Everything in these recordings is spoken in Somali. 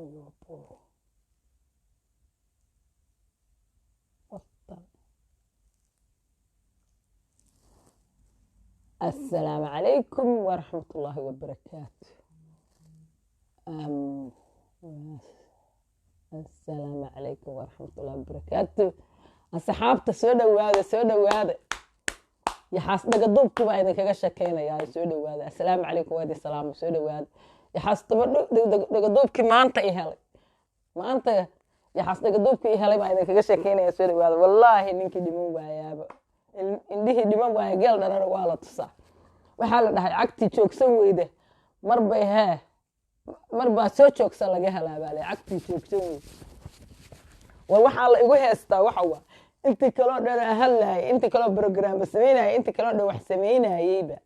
Boy, oh boy. What the? Assalaamu calaykum waraxmatullaahi wabarakaatu. Assalaamu calaykum waraxmatullaahi wabarakaatu. Asxaabta, soo dhowaada, soo dhowaada. Yaxaas dhagaduubki baa idinkaga sheekeynayaa. Soo dhowaada. Assalaamu calaykum, waadi salaamo. Soo dhowaada. Yaxaas daba dhagaduubkii maanta i helay, maanta yaxaas dhagaduubkii i helay baa idinkaga sheekeynaya. Soo dhowaada. Wallaahi ninkii dhiman waayaaba, indhihii dhiman waaya, geel dharara waa la tusaa. Waxaa la dhahay cagtii joogsan weyde marbay hee marbaa soo joogsan laga helaa baa la cagtii joogsan weyde. War waxaa la igu heestaa waxa waa intii kaloo dhan aan hadlaayay, intii kaloo programma samaynayay, intii kaloo dhan wax samaynayeyba.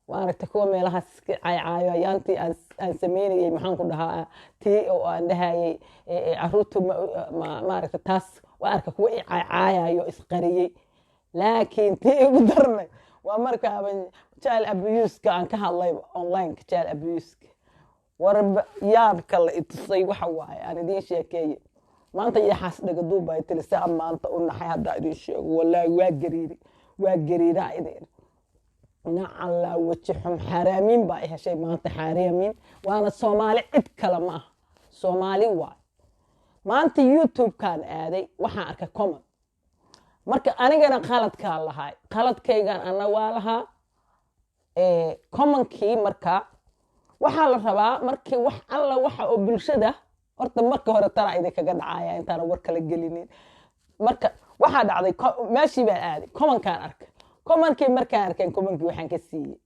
Maaragta, kuwa meelahaas iska caaycaayo ayaantii aan samaynayay, maxaan ku dhahaa, tii oo aan dhahayay caruurtu maaragta, taas waa arka kuwa i caaycaayayo isqariyey. Laakiin tii igu darnay waa markaaban child abuse-ka aan ka hadlay online-ka. Child abuse-ka, warba yaabka la itusay waxa waaye aan idiin sheekeeye. Maanta yaxaas dhagaduub baa tiri si aan maanta u naxay haddaa idiin sheego. Wallaahi waa gariiri, waa gariiraa idin. Nacallaa weji xum, xaaraamiin baa i heshay maanta, xaaraamiin. Waana Soomaali, cid kale ma aha, Soomaali waay. Maanta YouTube-kaan aaday, waxaan arkay comment. Marka anigana qaladkaan lahay, qaladkaygan ana waa lahaa comment-kii. Marka waxaa la rabaa markii wax alla waxa oo bulshada horta marka hore tara idinkaga dhacaya intaana war kala gelinin. Marka waxaa dhacday, meeshii baan aaday, comment-kaan arkay. Comment-kii markaan arkeen, comment-kii waxaan ka siiyey,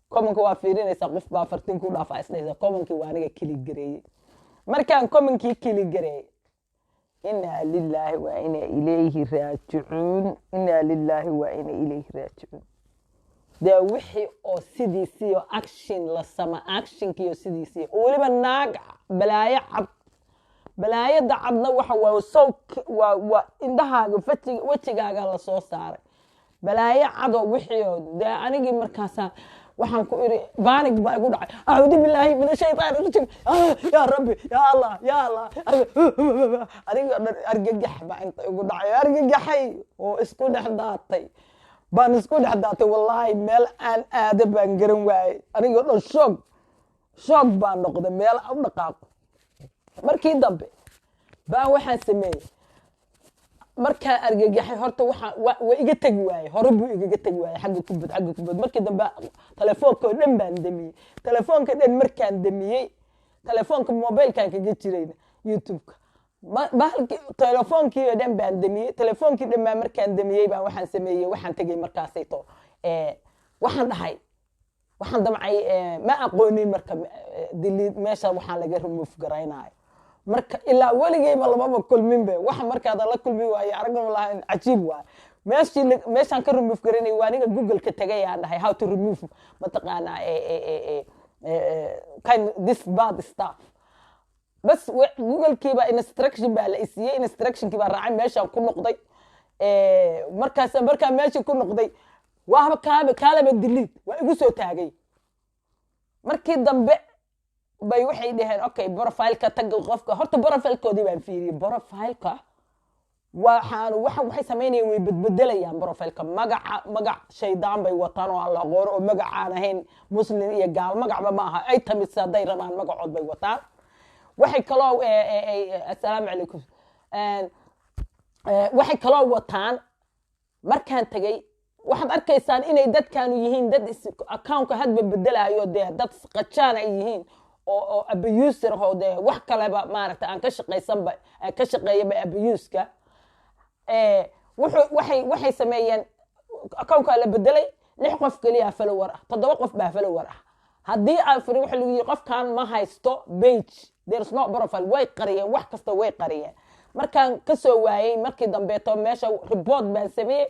comment-ka waa fiirinaysaa, qof baa fartin ku dhaafaa isdhahaysa. Comment-kii waa aniga click gareeyey. Markaan comment-kii click gareeyey, inaa lilaahi wa inaa ilayhi raajicuun, inaa lilaahi wa inaa ilayhi raajicuun. Dee wixii oo sidiisiiyo action la sama actionkiiyo sidiisii oo weliba naag balaayo cad, balaayada cadna waxa waa sow waa indhahaaga fajiga wejigaaga la soo saaray, balaayo cadoo wixii oo dee anigii markaasaa waxaan ku iri, panic baa igu dhacay. Acuudu billaahi min ashaytaan rajiim. Yaa Rabbi, yaa Allah, yaa Allah. Anigoo dhan argagax baa inta igu dhacay, argagaxay oo isku dhex daatay baan isku dhex daatay. Wallaahi meel aan aado baan garan waayey. Anigoo dhan shock, shock baan noqday, meel u dhaqaaqo. Markii dambe baan waxaan sameeyey, markaan argagaxay horta waxaa waa iga tegi waayey, hore buu igaga tegi waayey, xagga kubad, xagga kubad. Markii dambe telefoonka oo dhan baan damiyey. Telefoonka dhan markaan damiyey, telefoonka mobilkaan kaga jirayna YouTube-ka, bahalkii telefoonkii oo dhan baan damiyey. Telefoonkii dhan baan markaan damiyey baan waxaan sameeyey, waxaan tegey markaasayto, waxaan dhahay, waxaan damcay, ma aqoonin marka delete meesha waxaan laga remove garaynayo. Marka ilaa weligeyba lamaba kulminbe waxa markaada la kulmi waaye aragnama lahayn, cajiib waay. Meeshii meeshaan ka remove garanay waa aniga Google-ka tagay, aan dhahay "How to remove", mataqaanaa, kind this bad stuff. Bas Google-kiiba instruction baa la isiiyey, instructionkii baa raacay, meeshaan ku noqday. Markaas markaa meeshii ku noqday, waaba kaaba kaalaba delete waa igu soo taagay. Markii dambe bay waxay dhaheen, "Okay, profileka taga qofka." Horta profile-koodii baan fiiriyey. Profileka waxaan waxa waxay samaynayaan, way bedbedelayaan profileka. Magaca magac shaydaan bay wataan oo aan la aqoon, oo magacaan ahayn Muslim iyo gaal magacba ma aha. Ay tamid hadday rabaan magacood bay wataan. Waxay kaloo, assalaamu calaykum, waxay kaloo wataan, markaan tegay waxaad arkaysaan inay dadkaanu yihiin dad accountka hadba bedelayo, dee dad qajaan ay yihiin oo abuser oo dee wax kaleba maaragta aan ka shaqaysanba, ka shaqeeyaba abuse-ka. Wuxuu waxay sameeyeen, accountka la bedelay, lix qof keliya follower ah, toddoba qof baa follower ah. Haddii aan furi, waxa lagu yiri qofkan ma haysto page, there is no profile. Way qariyeen, wax kasta way qariyeen. Markaan kasoo waayey markii dambeeto meesha, report baan sameeyey,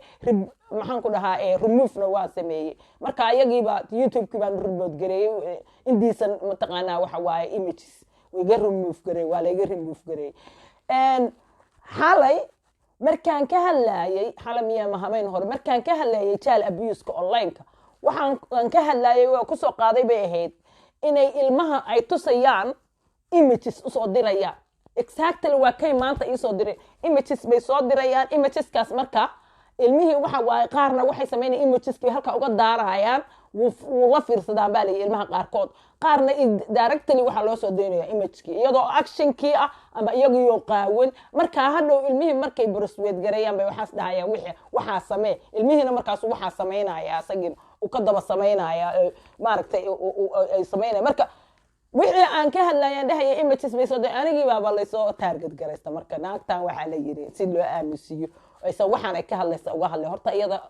maxaan ku dhahaa, removena waa sameeyey. Marka ayagiiba YouTube-kii baan report gareeyey. Indiisan mataqaanaa waxa waaye images iga remove gareey, waa laiga remove gareeyey. Xalay markaan ka hadlaayey, xalay miyaa mahamayn hore, markaan ka hadlayay child abuse-ka online-ka, waxaan aan ka hadlayay waa kusoo qaaday bay ahayd. Inay ilmaha ay tusayaan, images usoo dirayaan. Exactly, waa kay maanta iisoo diray. Images bay soo dirayaan. Imageskaas marka ilmihii waxa waaye, qaarna waxay sameynaya, imageski halka uga daarayaan, wuu la fiirsadaan baa layihi ilmaha qaarkood. Qaarna directly waxaa loo soo daynaya imagekii iyadoo actionkii ah ama iyagiyo qaawan. Markaa hadhow ilmihii markay persuade gareeyaan bay waxaas dhahayaan, wixii waxaa samee. Ilmihiina markaas waxaa samaynaya, isagii uu ka daba samaynaya, maaragtay, ay samaynaya. Marka wixii aan ka hadlayaan dhahaya images bay soo, anigii baaba laysoo target garaysta. Marka naagtan waxaa la yiri, si loo aaminsiiyo aysan waxaan ay ka hadlaysa uga hadlay, horta iyada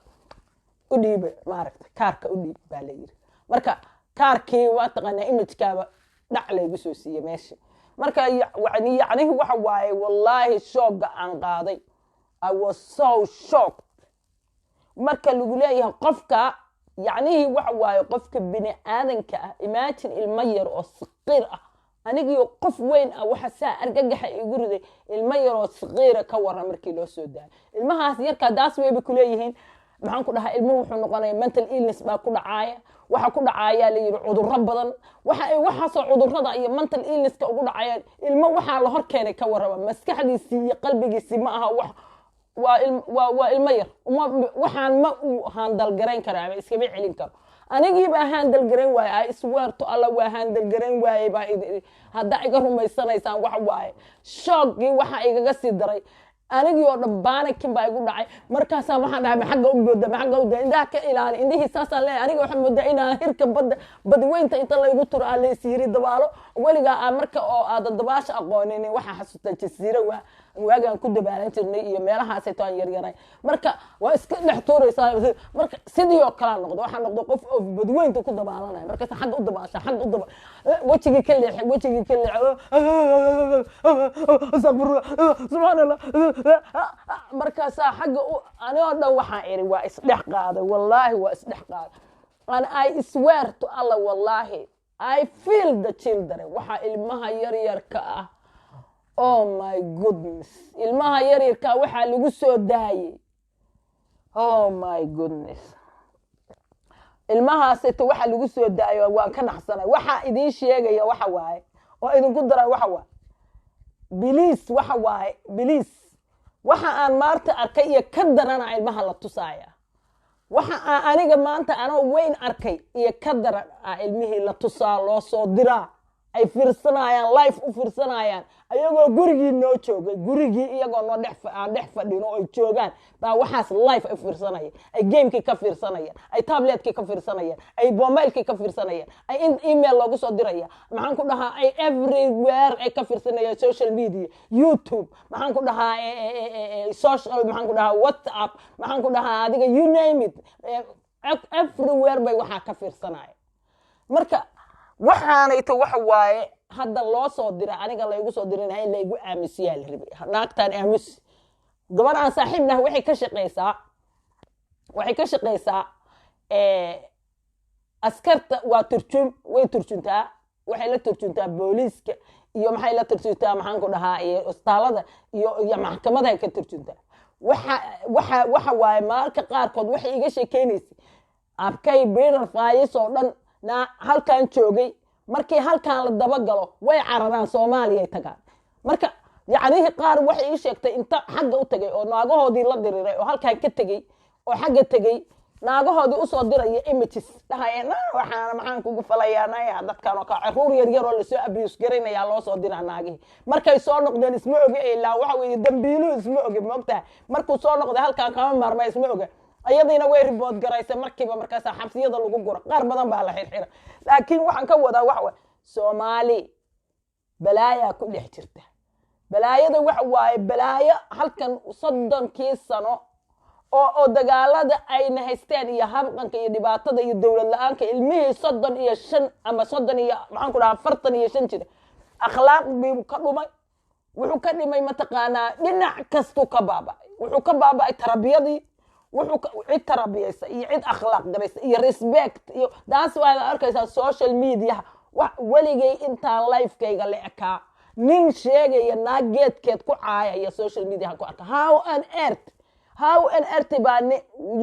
u dhiiba, maaragta, kaarka u dhiib baa la yiri. Marka kaarkii, waa taqaanaa, imagekaaba dhac laygu soo siiyey meesha. Marka yacnihi waxa waaye, wallaahi shockga aan qaaday, I was so shocked. Marka lagu leeyahay qofka, yacnihii waxa waaye, qofka bini aadanka ah, imagine ilmo yar oo saqiir ah. Anigiio qof weyn ah waxa saa argagaxa igu riday, ilmo yaroo saqiira ka waran markii loo soo daayo ilmahaas yarkaa? Daas wayba kuleeyihiin, maxaan ku dhahaa, ilmuhu wuxuu noqonaya mental illness baa ku dhacaaya. Waxa ku dhacaaya la yidhi cudurro badan. Waxa ay waxaasoo cudurrada iyo mental illnesska ugu dhacayaan ilmo waxaa la hor keenay, ka warrama? Maskaxdiisii iyo qalbigiisii ma aha wax, waa ilmo yar. Waxaan ma uu handle garayn kara ama iskama celin karo. Anigii baa handle garayn waaye. I swear to Allah, waa handle garayn waaye. Baa haddaa iga rumaysanaysaan, wax waaye, shockgii waxa igaga sii daray, anigii oo dhan panicking baa igu dhacay. Markaasaa waxaan dhahay, ma xagga u booda, ma xagga u da, indhaha ka ilaali, indhihii saasaan leeyahay. Aniga waxaan moodaa inaan hirka badda, badweynta inta laygu turo aan la isyiri dabaalo. Weligaa aa marka oo aadan dabaasha aqoonin, waxaa xasuustaa jasiiro waa waagaan ku dabaalan jirnay iyo meelahaasayto aan yaryaray. Marka waa iska dhex tuuraysaa. Marka sidii oo kalaa noqdo, waxaa noqdo qof oo badweynta ku dabaalanaya. Markaas xagga u dabaasha, xagga u daba, wejigii ka leexay, wejigii ka leexay, astaqfirullah, subxaan Allah. Markaasaa xagga u, anigoo dhan waxaan iri, waa isdhex qaaday, wallaahi waa isdhex qaaday. And I swear to Allah, wallahi I feel the children, waxaa ilmaha yaryarka ah. Oh my goodness, ilmaha yaryarka waxaa lagu soo daayey. Oh my goodness, ilmahaasito waxa lagu soo daayo, waan ka naxsanay. Waxaa idiin sheegaya waxa waaye oo idinku daray waxa waaye, please, waxa waaye, please, waxa aan maanta arkay iyo ka darana ilmaha la tusaaya. Waxa aan aniga maanta anoo weyn arkay iyo ka daran a ilmihii la tusaa, loo soo diraa, ay fiirsanayaan, live u fiirsanayaan, ayagoo gurigii noo joogay, gurigii iyagoo noo dhex, aan dhex fadhino oo ay joogaan baa waxaas live ay fiirsanayaan, ay gamekii ka fiirsanayaan, ay tabletkii ka fiirsanayaan, ay mobilekii ka fiirsanayaan, ay in email loogu soo diraya, maxaan ku dhahaa, ay everywhere ay ka fiirsanayaan, social media, YouTube, maxaan ku dhahaa, social, maxaan ku dhahaa, WhatsApp, maxaan ku dhahaa, adiga you name it, everywhere bay waxaa ka fiirsanaya. Marka waxaanayto waxa waaye hadda loo soo diray, aniga laygu soo dirin in laygu aamusiyaa la rabay. Naagtaan aamusi. Gabar aan saaxiib nahay waxay ka shaqeysaa askarta, waa turjum, way turjuntaa. Waxay la turjuntaa booliiska iyo maxay la turjuntaa, maxaan ku dhahaa, iyo istaalada iyo maxkamadahay ka turjuntaa. Waxa waaye, mararka qaarkood waxay iga sheekeynaysay abkay Peter Faayis oo dhan na halkan joogay. Markii halkan la dabagalo way cararaan, Soomaaliyay tagaan. Marka yacnihii qaar waxay ii sheegtay inta xagga u tegay oo naagahoodii la diriray oo halkan ka tegey oo xagga tegey, naagahoodii usoo diraya images, dhahaya, na waxaana maxaan kugu falayaa, naya dadkan oo kale, caruur yar yar oo lasoo abuse garanayaa loo soo diraa naagihii. Markay soo noqdeen isma oge, ilaa waxa weeye dambiiluhu isma oge, moogtahay? Markuu soo noqday halkan kama maarma, isma oge. Iyadiina way report garaysay markiiba. Markaasaa xabsiyada lagu gura, qaar badan baa la xirxira. Laakiin waxaan ka wadaa waxa waay, Soomaali balaayaa ku dhex jirta. Balaayada waxa waaye, balaayo halkan 30kii sano oo dagaalada ayna haysteen iyo habqanka iyo dhibaatada iyo dowlad la-aanka, ilmihii 35 ama 30 iyo, maxaan ku dhahaa, 45 jira, akhlaaq buu ka dhumay. Wuxuu ka dhimay, mataqaanaa, dhinac kastuu ka baaba'ay. Wuxuu ka baaba'ay tarbiyadii. Wuxuu cid tarbiyaysa iyo cid akhlaaq gabaysa iyo respect iyo taas waad arkaysaa social mediaha. Wax weligay intaan lifekayga la ekaa, nin sheegaya naag geedkeed ku caayaya social mediaha ku arka. How on earth, how on earth baa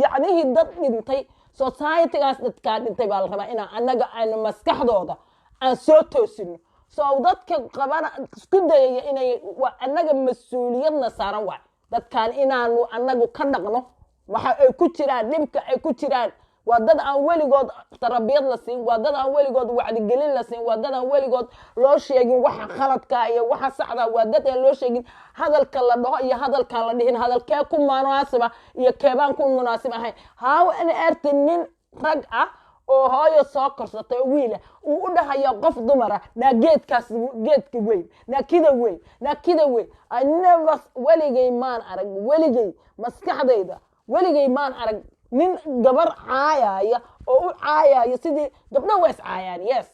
yacnihii dad dhintay, societygaas dadkaa dhintay baa la rabaa inaa annaga aynu maskaxdooda Aan soo toosino. So dadka qabana isku dayaya inay, waa annaga mas-uuliyadna saaran waay dadkan inaanu annagu ka dhaqno waxa ay ku jiraan, dhibka ay ku jiraan. Waa dad aan weligood tarbiyad la siin, waa dad aan weligood wacdigelin la siin, waa dad aan weligood loo sheegin waxa khaladka iyo waxa saxda, waa dad aan loo sheegin hadalka la dhaho iyo hadalkaan la dhihin, hadalkee ku munaasiba iyo keebaan ku munaasib ahayn. How on earth nin rag ah oo hooyo soo korsatay oo wiila uu u dhahayo qof dumara, "Naa geedkaas, geedka weyn, naa kida weyn, naa kida weyn"? I never, weligay maan arag, weligay maskaxdayda weligay maan arag nin gabar caayaya oo u caayaya sidii gabdho. Waa is caayaan, yes,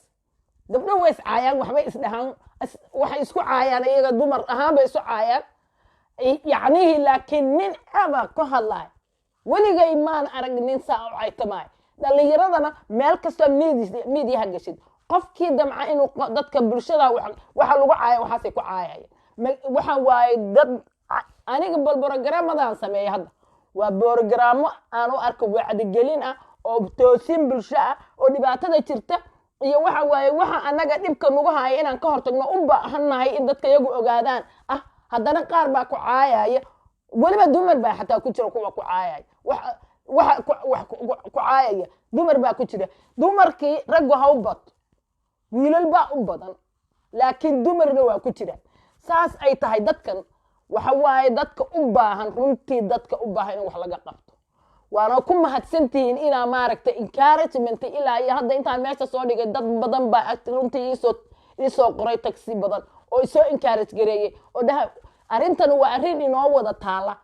gabdho waa is caayaan, waxbay isdhahaan, waxay isku caayaan iyaga, dumar ahaan bay isu caayaan yacnihii, laakiin nin ever ku hadlaay weligay maan arag nin saa u caytamaay. Dhallinyaradana meel kastoo miidiyaha gashid, qofkii damca inuu dadka bulshada waxa lagu caaya, waxaasay ku caayaya. Waxa waaye dad aniga bal programmadan sameeya hadda waa borogaraamo aan u arko wacdigelin ah oo toosin bulsho ah oo dhibaatada jirta iyo waxa waaye waxa annaga dhibka nagu haya inaan ka hortagno u baahannahay in dadka iyagu ogaadaan ah. Haddana qaar baa ku caayaya, weliba dumar baa xataa ku jira kuwa ku caayaya. Waxa wax ku caayaya dumar baa ku jira. Dumarkii raggu ha u bato, wiilal baa u badan, laakiin dumarna waa ku jira. Saas ay tahay, dadkan waxa waaye dadka u baahan, runtii dadka u baahan in wax laga qabto. Waana ku mahadsantihiin inaa maaragtay encouragement ilaa iyo hadda intaan meesha soo dhigay, dad badan baa runtii iisoo qoray taxi badan oo isoo encourage gareeyey oo dhaha arrintan waa arrin inoo wada taala.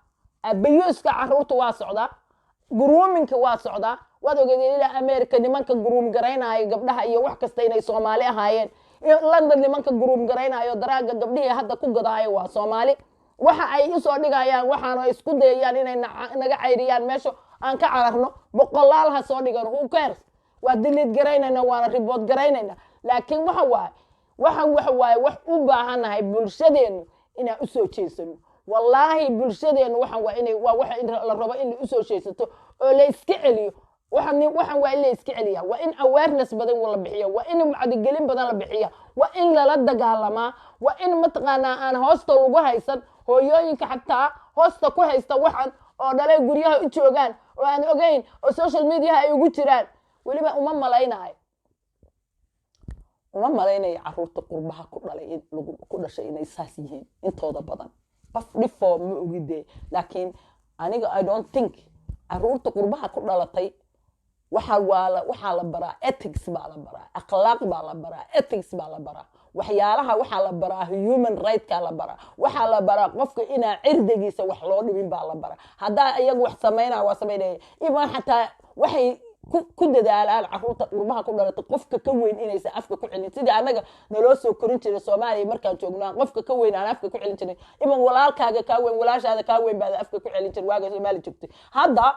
Abuse-ka caruurta waa socdaa, grooming-ka waa socdaa. Waad ogeedeen ilaa America nimanka groom garaynaayo gabdhaha iyo wax kasta inay Soomaali ahaayeen. London nimanka groom garaynaayo drug-ga gabdhihii hadda ku gadaayo waa Soomaali. Waxa ay usoo dhigayaan waxaana isku dayayaan inay naga cayriyaan meesha aan ka cararno. Boqolaal ha soo dhigan, who cares? Waa delete garaynayna, waana report garaynayna. Laakiin waxa waaye waxa waaye wax u baahannahay bulshadeenu inaan usoo jeesano. Wallaahi bulshadeenu waxan waa inay, waa waxa in la rabo in la usoo jeesato oo la iska celiyo. Waxan waa in la iska celiya, waa in awareness badan la bixiya, waa in wacdigelin badan la bixiya, waa in lala dagaalamaa, waa in mataqaanaa aan hoosta lagu haysan. Hooyooyinka xataa hoosta ku haysta waxan oo dhalay, guryaha u joogaan oo aan ogeyn oo social mediaha ay ugu jiraan, weliba uma malaynayo, uma malaynayo caruurta qurbaha ku dhalay in ku dhashay inay saas yihiin intooda badan. Qof dhifoo ma ogidee, laakiin aniga I don't think caruurta qurbaha ku dhalatay. Waxa waa la waxaa la baraa ethics baa la baraa, akhlaaq baa la baraa, ethics baa la baraa, waxyaalaha waxaa la baraa human right-ka la baraa, waxaa la baraa qofka inaa cirdigiisa wax loo dhimin baa la baraa. Haddaa iyagu wax samaynaya waa samaynaya, iban xataa waxay ku dadaalaan caruurta qurbaha ku dhalatay qofka ka weyn inaysan afka ku celin, sidii annaga naloo soo korin jiray Soomaaliya markaan joogno, aan qofka ka weyn aan afka ku celin jiray. Iban walaalkaaga kaa weyn, walaashaada kaa weyn baad afka ku celin jiray waaga Soomaaliya joogtay. Hadda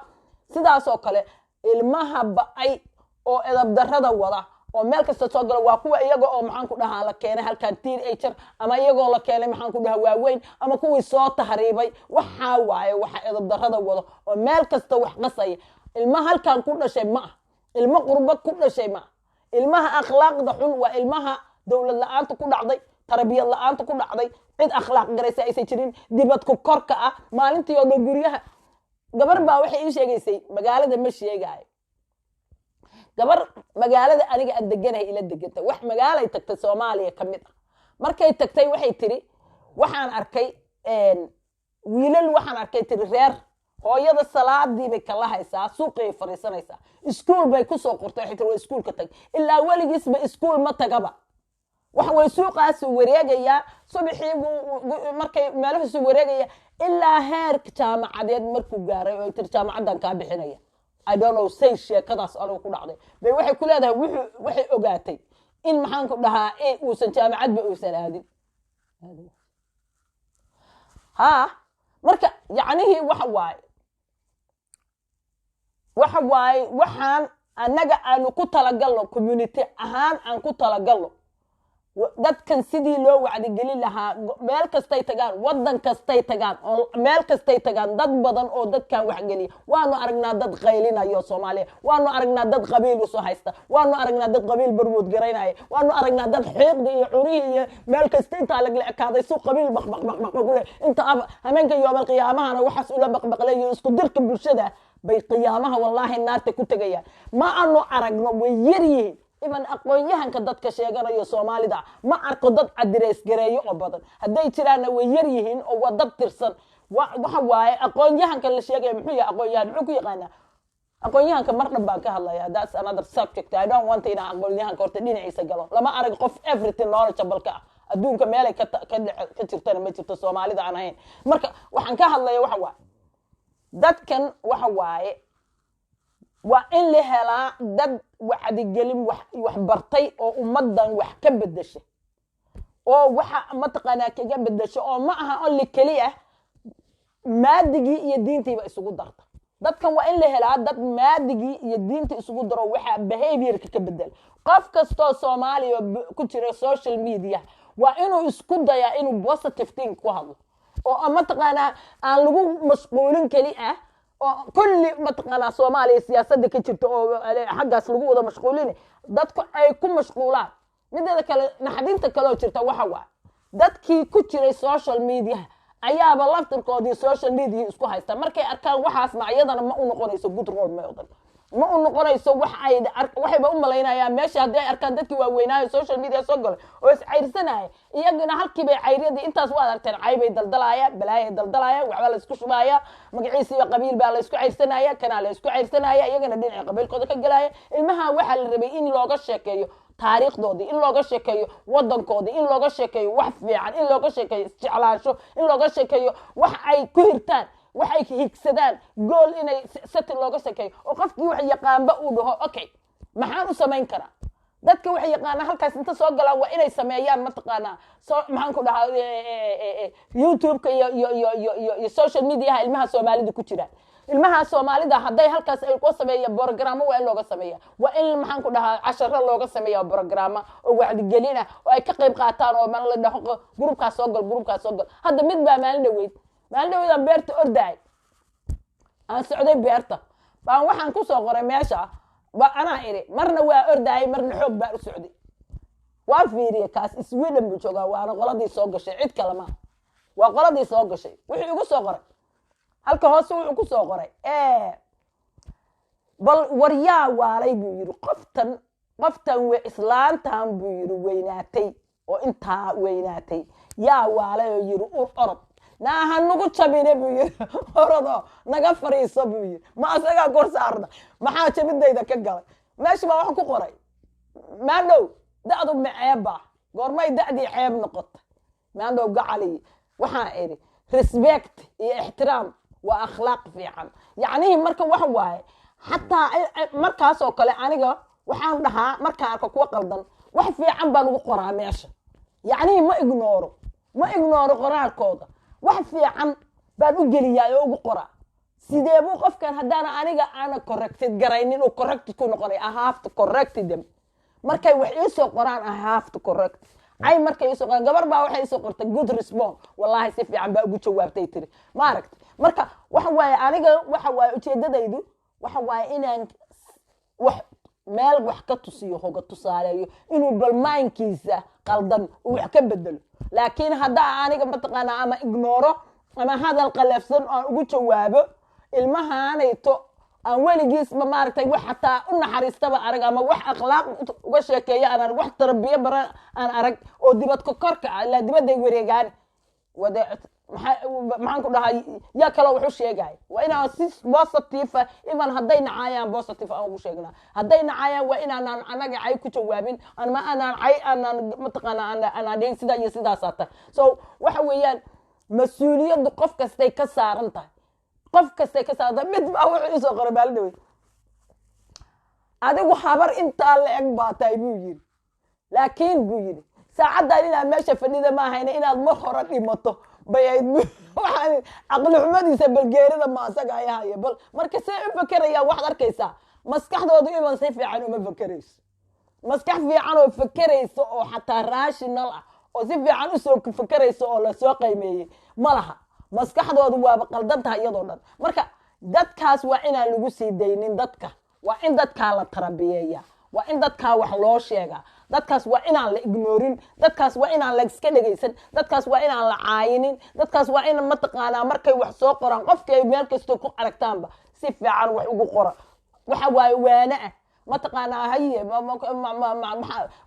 sidaasoo kale ilmaha ba'ay oo edabdarrada wada oo meel kasta soo gala waa kuwa iyaga oo maxaan ku dhahaa la keenay halkan teenager, ama iyagoo la keenay maxaan ku dhahaa waaweyn, ama kuwii soo tahriibay. Waxaa waaye waxa edabdarrada wado oo meel kasta wax qasaya. Ilma halkan ku dhashay ma ah, ilmo qurbo ku dhashay ma ah. Ilmaha akhlaaqda xun waa ilmaha dowlad la-aanta ku dhacday, tarbiyad la-aanta ku dhacday, cid akhlaaq garaysa aysan jirin, dibadku korka ah, maalintii oo dhan guryaha. Gabar baa waxay ii sheegaysay, magaalada ma sheegaayo, gabar magaalada aniga aan deganahay ila deganta, wax magaalay tagtay Soomaaliya ka mid ah. Markay tagtay waxay tiri, waxaan arkay wiilal, waxaan arkay tiri reer hooyada salaadii bay kala haysaa, suuqay fadhiisanaysaa, iskuul bay kusoo qortay. Waxay tiri waa iskuulka tag, ilaa weligiisba iskuul ma tagaba, waxa way suuqaasu wareegayaa, subaxii buu markay meelahiisu wareegaya ilaa heer jaamacadeed markuu gaaray oo ay tiri jaamacaddan kaa bixinaya. I don't know say sheekadaas anigu ku dhacday bay waxay ku leedahay wuxuu waxay ogaatay in maxaan ku dhahaa in uusan jaamacadba uusan aadin. Ha, marka yacnihii waxa waaye waxaan annaga aanu ku talagalno, community ahaan aan ku talagalno. Dadkan sidii loo wacdigelin lahaa, meel kastay tagaan, wadan kastay tagaan, oo meel kastay tagaan, dad badan oo dadkan waxgeliya waanu aragnaa. Dad qaylinayo Soomaaliya waanu aragnaa, dad qabiil usoo haysta waanu aragnaa, dad qabiil barwood garaynaya waanu aragnaa, dad xiiqdi iyo curihii iyo meel kasta intaa lagla ekaaday su qabiil baqbaqbaqbaq kule inta hameenka yoomal qiyaamahana waxaas ula baqbaqlayo isku dirka bulshada bay qiyaamaha wallaahi naarta ku tegayaan. Ma aanu aragno, way yar yihiin. Iban aqoon-yahanka dadka sheeganayo Soomaalida ma arko dad cadirays gareeyo oo badan. Hadday jiraanna way yar yihiin oo waa dad tirsan. Waxa waaye, aqoon-yahanka la sheegaya muxuu yahay? Aqoon-yahan muxuu ku yaqaanaa? Aqoon-yahanka mar dhan baan ka hadlaya. That's another subject. I don't want inaan aqoon-yahanka horta dhinaciisa galo. Lama arag qof everything knowledgeable ka ah adduunka. Meelay ka jirtana ma jirto Soomaalida aan ahayn. Marka waxaan ka hadlaya waxa waaye, dadkan waxa waaye, waa in la helaa dad wacdigelin, wax bartay oo ummaddan wax ka bedesha, oo waxa mataqaanaa kaga bedesha, oo ma aha only keliya maadigii iyo diintiiba isugu darta. Dadkan waa in la helaa dad maadigii iyo diinta isugu daro, waxa behaviorka ka bedela. Qof kastoo Soomaaliya ku jira social media waa inuu isku dayaa inuu positive thing ku hadlo, oo mataqaanaa aan lagu mashquulin keli ah oo kulli mataqaanaa Soomaaliya siyaasadda ka jirta oo xaggaas lagu wada mashquulin, dadku ay ku mashquulaan. Mideeda kale, naxdinta kaloo jirta waxa waa, dadkii ku jiray social media ayaaba laftirkoodii social media isku haysta. Markay arkaan waxaasna, iyadana ma u noqonayso good role model, ma u noqonayso. Wax ay waxayba u malaynayaan meesha haddii ay arkaan dadkii waaweynaayo social media soo galay oo is cayrsanaya, iyaguna halkiibay cayryadii intaas waad aragteen, caybay daldalayaan, balaayay daldalayaan, waxbaa la isku shubaya, magaciisiiba qabiil baa la isku cayrsanaya, kanaa la isku cayrsanaya, iyagana dhinaca qabiilkooda ka galaya. Ilmaha waxaa la rabay in looga sheekeeyo taariikhdoodii, in looga sheekeeyo wadankoodii, in looga sheekeeyo wax fiican, in looga sheekeeyo isjeclaansho, in looga sheekeeyo wax ay ku hirtaan, wax ay higsadaan, goal inay setting looga sheekeeyo, oo qofkii wax yaqaanba uu dhaho, "Okay, maxaan u samayn karaa?" Dadka waxay yaqaanaa halkaas inta soo galaan waa inay sameeyaan mataqaanaa, so maxaan ku dhahaa, YouTube-ka iyo social mediaha ilmaha Soomaalida ku jiraan. Ilmaha Soomaalida hadday halkaas ay ku sameeya programo, waa in looga sameeya, waa in maxaan ku dhahaa, casharo looga sameeya, programa oo wacdigelin ah oo ay ka qayb qaataan, oo man la dhaho, "Groupkaas soo gal, groupkaas soo gal." Hadda mid baa maalin dhaweyd aan beerta ordaay, aan socday beerta baan waxaan kusoo qoray meesha ba anaa iri, marna waa ordaayay, marna xoog baan u socday. Waa fiiriye, kaas Sweden buu joogaa, waana qoladii soo gashay, cid kale maaha, waa qoladii soo gashay. Wuxuu igu soo qoray halka hoose, wuxuu ku soo qoray, "Bal waryaa waalay," buu yidhi, "qoftan we islaantan," buu yidhi, "weynaatay oo intaa weynaatay, yaa waalay oo yidhi ur orod naaha nagu jabine," buu yidhi, "orodo naga fariiso," buu yidhi. "Ma asagaa kor saarna? Maxaa jabidayda ka galay?" Meesha baa wax ku qoray, "Maandhow, da'du ma ceebba? Goormay da'dii ceeb noqotay, maandhow gacali?" Waxaan idhi, "Respect iyo ixtiraam waa akhlaaq fiican." Yacnihii marka waxa waaye, xataa markaasoo kale aniga waxaan dhahaa, markaan arko kuwa qaldan, wax fiican baan ugu qoraa meesha. Yacnihii ma ignore-o, ma ignore-o qoraalkooda, wax fiican baan u geliyaa oo ugu qoraa. Sidee buu qofkan haddaana aniga aana corrected garaynin uu corrected ku noqonay? I have to correct them. Markay wax iisoo qoraan, I have to correct. Cay markay iisoo qoraan, gabar baa waxay iisoo qortay, "Good response, wallahi si fiican baa ugu jawaabtay," tiri. Ma aragti? Marka waxa waaye, aniga waxa waaye ujeedadaydu waxa waaye inaan wax meel wax ka tusiyo, hoga tusaaleeyo, inuu balmaankiisa qaldan uu wax ka bedelo. Laakiin haddaa aniga mataqaanaa ama ignore-o ama hadal qalafsan aan ugu jawaabo ilmahaanayto, aan weligiisba maaragtay wax xataa u naxariistaba arag, ama wax akhlaaq uga sheekeeya aan arag, wax tarbiyo bara aan arag, oo dibadka korka ah ilaa dibadday wareegaan wade, maxaan ku dhahay, yaa kaloo wax u sheegaya? Waa inaan si positive ah, even hadday nacaayaan, positive aan ugu sheegnaa. Hadday nacaayaan, waa inaanaan anaga cay ku jawaabin, ama aanaan cay aanaan mataqaana aanaan dhihin sidaa iyo sidaasaa tahay. So waxa weeyaan, mas-uuliyaddu qof kastay ka saaran tahay, qof kastay ka saaran tahay. Mid baa wuxuu isoo qoray maalin dhaweyd, "Adigu habar intaa la eg baa tahay," buu yidhi, "laakiin," buu yidhi, "saacaddan inaad meesha fadhida ma ahayna, inaad mar hore dhimato bay ahayd." Waxaan caqli xumadiisa balgeerida ma asaga ay haya bal. Marka see u fekerayaan, waxaad arkaysaa maskaxdoodu iban si fiican uma fekerayso. Maskax fiican oo fekeraysa oo xataa rational ah oo si fiican usoo fekeraysa oo lasoo qiimeeyey ma laha. Maskaxdoodu waaba qaldan tahay iyadoo dhan. Marka dadkaas waa inaan lagu sii daynin. Dadka waa in dadkaa la tarabiyeeya, waa in dadkaa wax loo sheegaa. Dadkaas waa inaan la ignore-in, dadkaas waa inaan la iska dhegaysan, dadkaas waa inaan la caayinin. Dadkaas waa in, mataqaanaa, markay wax soo qoraan, qofkii ay meel kastoo ku aragtaanba si fiican wax ugu qora. Waxa waaye waane ah, mataqaanaa, haye,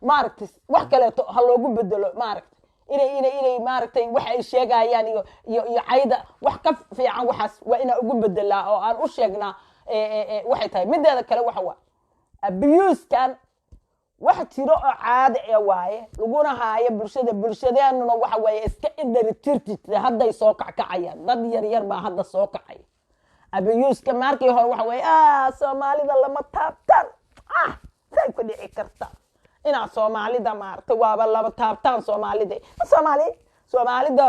maaragtay, wax kaleeto ha loogu bedelo, maaragtay, inay maaragtay wax ay sheegayaan iyo cayda wax ka fiican. Waxaas waa inaan ugu bedelaa oo aan u sheegnaa waxay tahay. Mideeda kale, waxa waa abuse-kan wax jiro oo caadi e waaye laguna haayo bulshada. Bulshadeenuna waxa waaye iska indharitirtita. Hadday soo kackacayaan, dad yar yar baa hadda soo kacay. Abuse-ka markii hore waxa weeye, Soomaalida lama taabtaan. Say ku dhici karta inaad Soomaalida, maaragtay, waaba laba taabtaan Soomaalida? Soomaali, Soomaalida,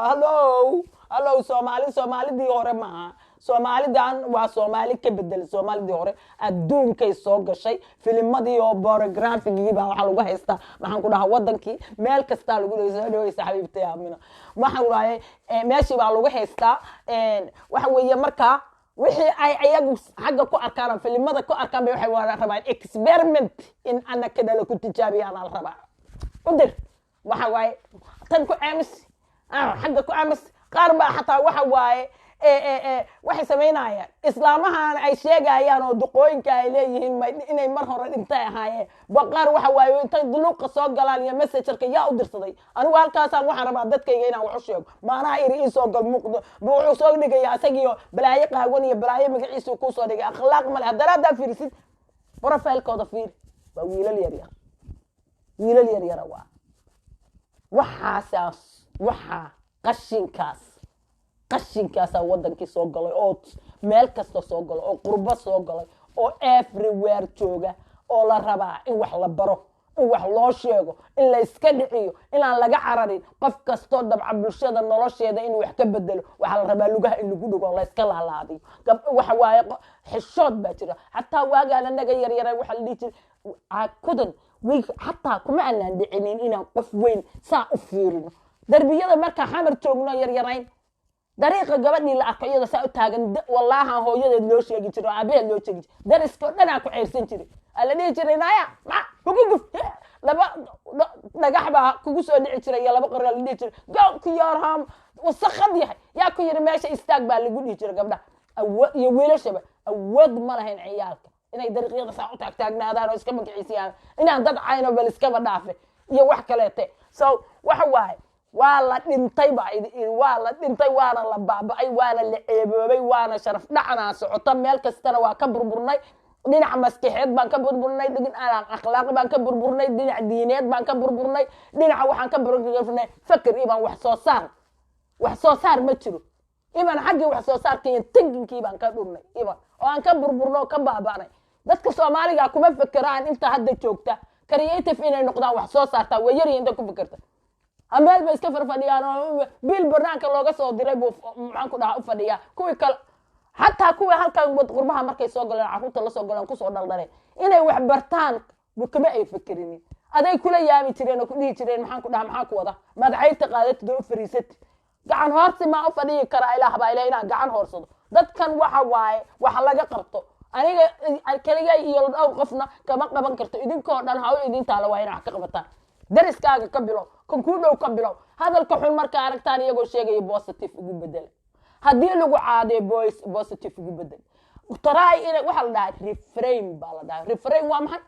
hallow, hallow, Soomaali Soomaalidii hore maaha. Soomaalidan waa Soomaali ka bedelay Soomaalidii hore. Adduunkay soo gashay. Filimadii oo pornography-gii baa waxaa lagu haystaa, maxaan ku dhahaa, wadankii meel kastaa lagu soo dhaweysa. Xabiibtay Aamina, waxaan dhahay, meeshii baa lagu haystaa. Waxa weeye, markaa wixii ay ayagu xagga ku arkaan, filimada ku arkaan, bay waxay rabaan experiment in anaka dhala ku tijaabiyaan la rabaa. U dir, waxa waaye, tan ku aamis, xagga ku aamis. Qaar baa xataa, waxa waaye, waxay samaynayaan islaamahan ay sheegayaan oo duqooyinka ay leeyihiin inay mar hore dhintay ahaayeen ba. Qaar, waxa waaye, intay duluuqa soo galaan iyo Messengerka yaa u dirsaday. Anigu halkaasaan waxaan rabaa dadkayga inaan wax u sheego. Maanaha iri iisoo gal muuqdo, wuxuu soo dhigaya isagiyo balaayo qaawan iyo balaayo magaciisu kuu soo dhigay. Akhlaaq male. Haddana haddaa fiirisid profile-kooda, fiiri, waa wiilal yar yar, wiilal yar yara. Waa waxaasaas, waxaa qashinkaas, qashinkaasaa wadankii soo galay oo meel kasta soo galay oo qurbo soo galay oo everywhere jooga oo la rabaa in wax la baro, in wax loo sheego, in la iska dhiciyo, inaan laga cararin. Qof kastoo dabca bulshada nolosheeda inuu wax ka bedelo, waxaa la rabaa lugaha in lagu dhigo, la iska laalaadiyo. Waxa waaye, xishood baa jira. Xataa waagaan anaga yaryara waxaa la dhihi jiray kudan wiilka, xataa kuma aanaan dhicinin inaan qof weyn saa u fiirino. Darbiyada markaa Xamar joogno, yaryarayn, dariiqa gabadhii la arko iyadoo saa u taagan, wallaahan hooyadeed loo sheegi jiray oo aabaheed loo sheegi jiray. Dariska oo dhanaa ku ceyrsan jiray. Aa la dhihi jiray, "Naaya ma kugu guf." Laba dhagax baa kugu soo dhici jiray iyo laba qor. La dhihi jiray, "Go to your home, wasakad yahay, yaa ku yiri meesha istaag?" baa lagu dhihi jiray gabdhaha awood iyo wiilashaba. Awood ma lahayn ciyaalka inay dariiqyada saa u taagtaagnaadaan oo iska magaciisiyaan, inaan dad cayno bal iskaba dhaafe iyo wax kaleete. So waxa waaye, waa la dhintay baa waa la dhintay, waana la baaba'ay, waana la ceeboobay, waana sharaf dhacnaa socota. Meel kastana waa ka burburnay. Dhinaca maskaxeed baan ka burburnay, dhinaca akhlaaq baan ka burburnay, dhinaca diineed baan ka burburnay, dhinaca waxaan ka burburnay fakir ibaan wax soo saar. Wax soo saar ma jiro. Iban xaggii wax soo saarka iyo thinking-kii baan ka dhurnay, iban oo aan ka burburno oo ka baaba'nay. Dadka Soomaaliga kuma fekeraan inta hadda joogta creative inay noqdaan, wax soo saartaa. Way yaryihin inta ku fekerta. Meel bay iska farfadhiyaan oo biil banaanka looga soo diray buu, maxaan ku dhahaa, u fadhiyaa. Kuwii kale xataa, kuwii halkan wad qurbaha markay soo galeen, carruurta lasoo galeen, kusoo dhaldhaleen, inay wax bartaan kama ay fekerinin. Aday kula yaabi jireen oo ku dhihi jireen, maxaan ku dhaha, "Maxaa ku wada? Maad cayrta qaadatid oo u fariisatid? Gacan hoorsi maa u fadhiyi karaa? Ilaah baa ilaah inaan gacan hoorsado." Dadkan waxa waaye waxa laga qabto. Aniga keliga iyo dhowr qofna kama qaban karto. Idinkoo dhan hawl idin taala waa inaa wax ka qabataan. Dariskaaga ka bilow, kan kuu dhow ka bilow. Hadalka xun markaa aragtaan iyagoo sheegaya, positive ugu bedela. Haddii lagu caadiyo, positive ugu bedel. Try ina waxaa la dhahaa reframe baa la dhahaa. Reframe waa maxay?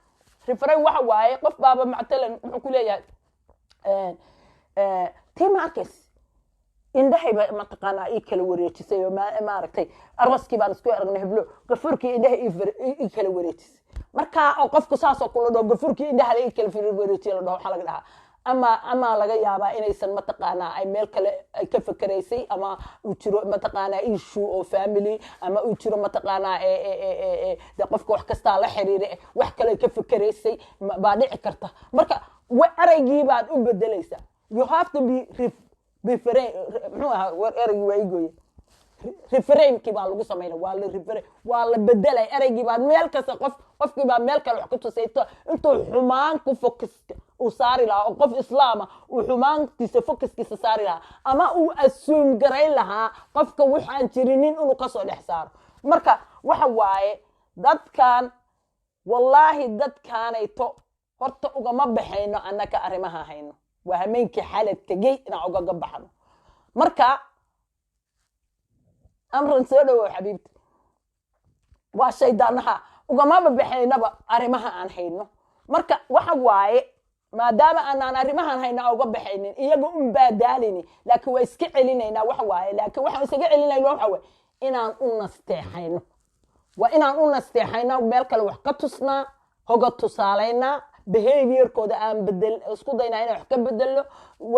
Reframe waxa waaye, qof baaba matalan wuxuu ku leeyahay, "Tii ma arkays indhahayba, mataqaanaa, ii kala wareejisay oo maaragtay, arooskii baan isku aragnay heblo, gafurkii indhaha ii kala wareejisay." Marka oo qofku saasoo kula dhaho, "Gafurkii indhaha la ii kala wareejiyay," la dhaho, waxaa laga dhahaa, ama laga yaabaa inaysan, mataqaanaa, ay meel kale ay ka fekeraysay, ama uu jiro, mataqaanaa, issue oo family, ama uu jiro, mataqaanaa, de qofka wax kastaa la xiriira, wax kale ay ka fekeraysay baa dhici karta. Marka eraygii baad u bedelaysaa. You have to be refrain. Muxuu ahaa war ereygii? Waa igooye. Reframekii baa lagu samaynaya, waa la reframe, waa la bedelay ereygii baa meel kasta qofkii baa meel kale wax ku tusay. Intuu xumaan ku focuska uu saari lahaa oo qof islaama uu xumaantiisa focuskiisa saari lahaa ama uu assume garayn lahaa qofka waxaan jirinin inuu kasoo dhex saaro. Marka waxa waaye, dadkan, wallaahi, dadkaanayto horta ugama baxayno annaka arrimaha hayno. Waa hameenkii xalad tegey inaan ugaga baxno. Marka amran, soo dhawow xabiibti. Waa shaydaanaha, ugamaba baxaynaba arrimaha aan hayno. Marka waxa waaye, maadaama aanaan arrimahan hayno uga baxaynin, iyaga un baa daalini, laakiin waa iska celinaynaa. Waxa waaye, laakiin waxaan isaga celinayno waxa waaye inaan u nasteexayno. Waa inaan u nasteexayno, meel kale wax ka tusnaa, hoga tusaalaynaa, behaviorkooda aan bedel isku daynaa inaan wax ka bedelo,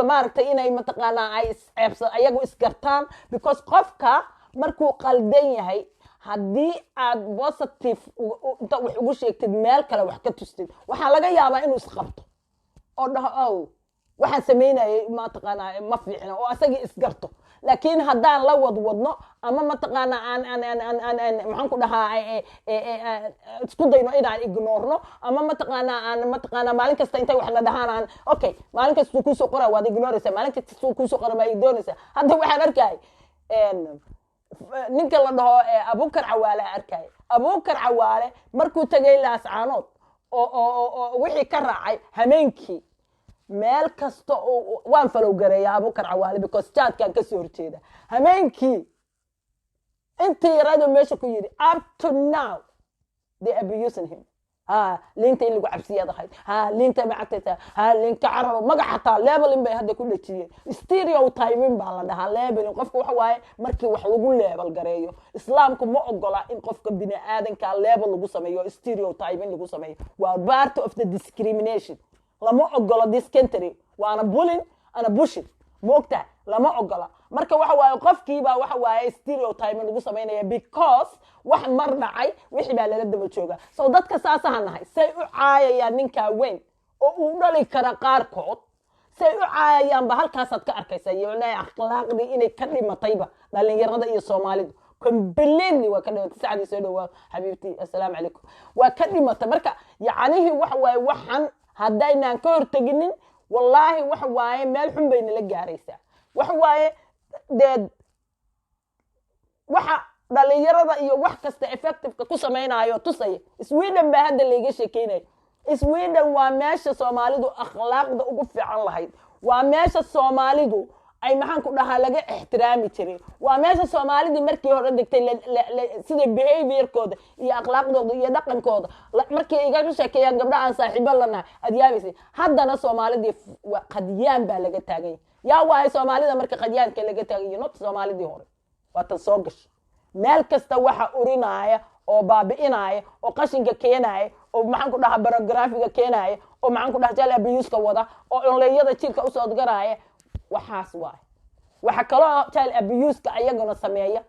maaragtay, inay mataqaanaa ay isceebsa, ayagu isgartaan, because qofka markuu qaldan yahay, haddii aad positive inta wax ugu sheegtid, meel kale wax ka tustid, waxaa laga yaabaa inuu isqabto oo dhaho, "Ow, waxaan samaynayay mataqaanaa ma fiicna," oo asagii isgarto. Laakiin haddaan la wadwadno ama mataqaanaa aan maxaan ku dhahaa, isku dayno inaan ignoorno ama mataqaanaa aan mataqaanaa maalin kasta intay wax na dhahaan aan okay, maalin kastuu kuusoo qoraa waad ignooraysaa, maalin kastuu kuusoo qora waad ignooraysaa. Hadda waxaan arkay ninka la dhaho Abukar Cawaale, arkay Abukar Cawaale markuu tagay Laascaanood oo wixii ka raacay hameenkii meel kasta oo waan follow gareeya Abukar Cawaale, because jaadkaan kasoo horjeeda. Hameenkii intii yarado meesha ku yidhi, up to now they abusing him. Ha liinta in lagu cabsiyaad ahayd, ha liinta ma cabtaysa, ha liinka cararo, magac xataa labeling bay hadda ku dhejiyeen, stereotyping baa la dhahaa labeling. Qofka waxa waaye markii wax lagu label gareeyo, Islaamku ma ogola in qofka bini aadanka label lagu sameeyo, stereotyping lagu sameeyo. Waa part of the discrimination, lama ogola this country, waana bullying ana bushing, ma ogtahay? Lama ogola. Marka waxa waaye, qofkiibaa waxa waaye stereotyping lagu samaynaya because wax mar dhacay, wixii baa lala daba jooga. So dadka saasaha nahay, say u caayayaan ninkaa weyn oo uu dhali kara qaarkood, say u caayayaanba halkaasaad ka arkaysa iyo akhlaaqdii inay ka dhimatayba dhalinyarada iyo Soomaalidu completely waa ka dhimatay. Sacdii, soo dhawaa xabiibtii, assalaamu calaykum. Waa ka dhimatay. Marka yacnihii waxa waaye, waxan haddaynaan ka horteginin, wallaahi, waxa waaye meel xun bay nala gaaraysaa. Waxa waaye dee waxa dhalinyarada iyo wax kasta effectiveka ku samaynayo tusaya. Sweden baa hadda layga sheekeynaya. Sweden waa meesha Soomaalidu akhlaaqda ugu fiican lahayd, waa meesha Soomaalidu ay maxaan ku dhahaa laga ixtiraami jiray, waa meesha Soomaalidii markii hore degtay sida behaviorkooda iyo akhlaaqdooda iyo dhaqankooda markii igaga sheekeeyaan gabdha aan saaxiibo lanahay, aad yaabaysay. Haddana Soomaalidii qadyaan baa laga taaganya. Yaa waaye Soomaalida marka qadyaanka laga taagayo? Not Soomaalidii hore, waa tan soo gashay. Meel kasta waxa urinaya oo baabi'inaya oo qashinka keenaya oo maxaan ku dhahaa pornographyga keenaya oo maxaan ku dhaha child abuseka wada oo onleyada jirka usoo garaya, waxaas waay. Waxa kaloo child abuseka ayaguna sameeya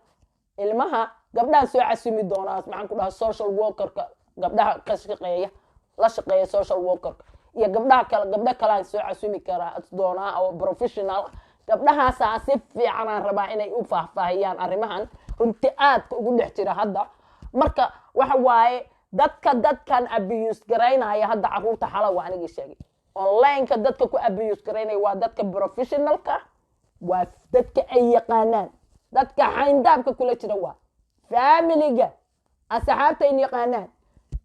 ilmaha gabdhaha soo casumi doonaa, maxaan ku dhaha, social workerka, gabdhaha ka shaqeeya, la shaqeeya social workerka iyo gabdhaha kale. Gabdho kalean soo casumi karaa doonaa oo professional. Gabdhahaasaa si fiican aan rabaa inay u faahfaahiyaan arrimahan runti aadka ugu dhex jira hadda. Marka waxa waaye, dadka dadkan abuse garaynaya hadda caruurta, xala waa anigii sheegay, onlineka dadka ku abuse garaynaya waa dadka professionalka, waa dadka ay yaqaanaan, dadka xayndaabka kula jira, waa familiga, asxaabta ay yaqaanaan,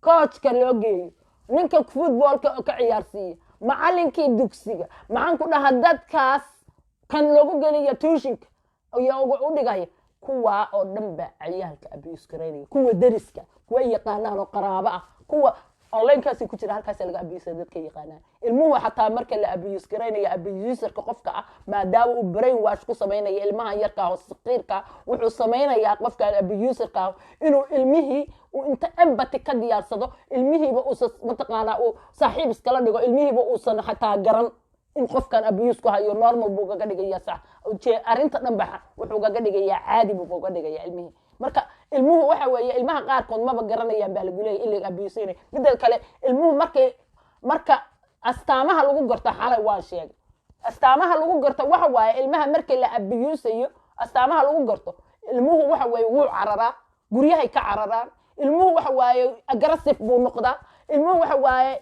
coachka loo geeyo, ninka footballka ka ciyaarsiiya, macalinkii dugsiga, maxaan ku dhahaa, dadkaas kan loogu geliya tuitionka iyo u dhigaya, kuwaa oo dhan baa ciyaalka abuse garaynaya, kuwa deriska, kuwa yaqaanaan oo qaraabo ah, kuwa onlinekaasi ku jira, halkaas laga abuse dadka yaqaanaan. Ilmuhu xataa marka la abuse garaynaya, abuserka qofka ah, maadaama uu brain wash ku samaynaya ilmaha yarka oo saqiirka, wuxuu samaynayaa qofka abuserka ah inuu ilmihii uu inta empathy ka diyaarsado, ilmihiiba uusa mataqaanaa uu saaxiib iskala dhigo, ilmihiiba uusan xataa garan in qofkan abuse ku hayo. Normal buu kaga dhigaya, sax arrinta dhan baxa wuxuu kaga dhigayaa, caadi buu kaga dhigaya ilmihii. Marka ilmuhu waxa weeye, ilmaha qaarkood maba garanayaan baa lagu leeyahy in la abuseynay. Midda kale, ilmuhu markay marka astaamaha lagu garto, xalay waan sheegay, astaamaha lagu garto waxa waaye, ilmaha markii la abusayo, astaamaha lagu garto Ilmuhu waxa weeye wuu cararaa, guryahay ka cararaan. Ilmuhu waxa waaye aggressive buu noqdaa. Ilmuhu waxa waaye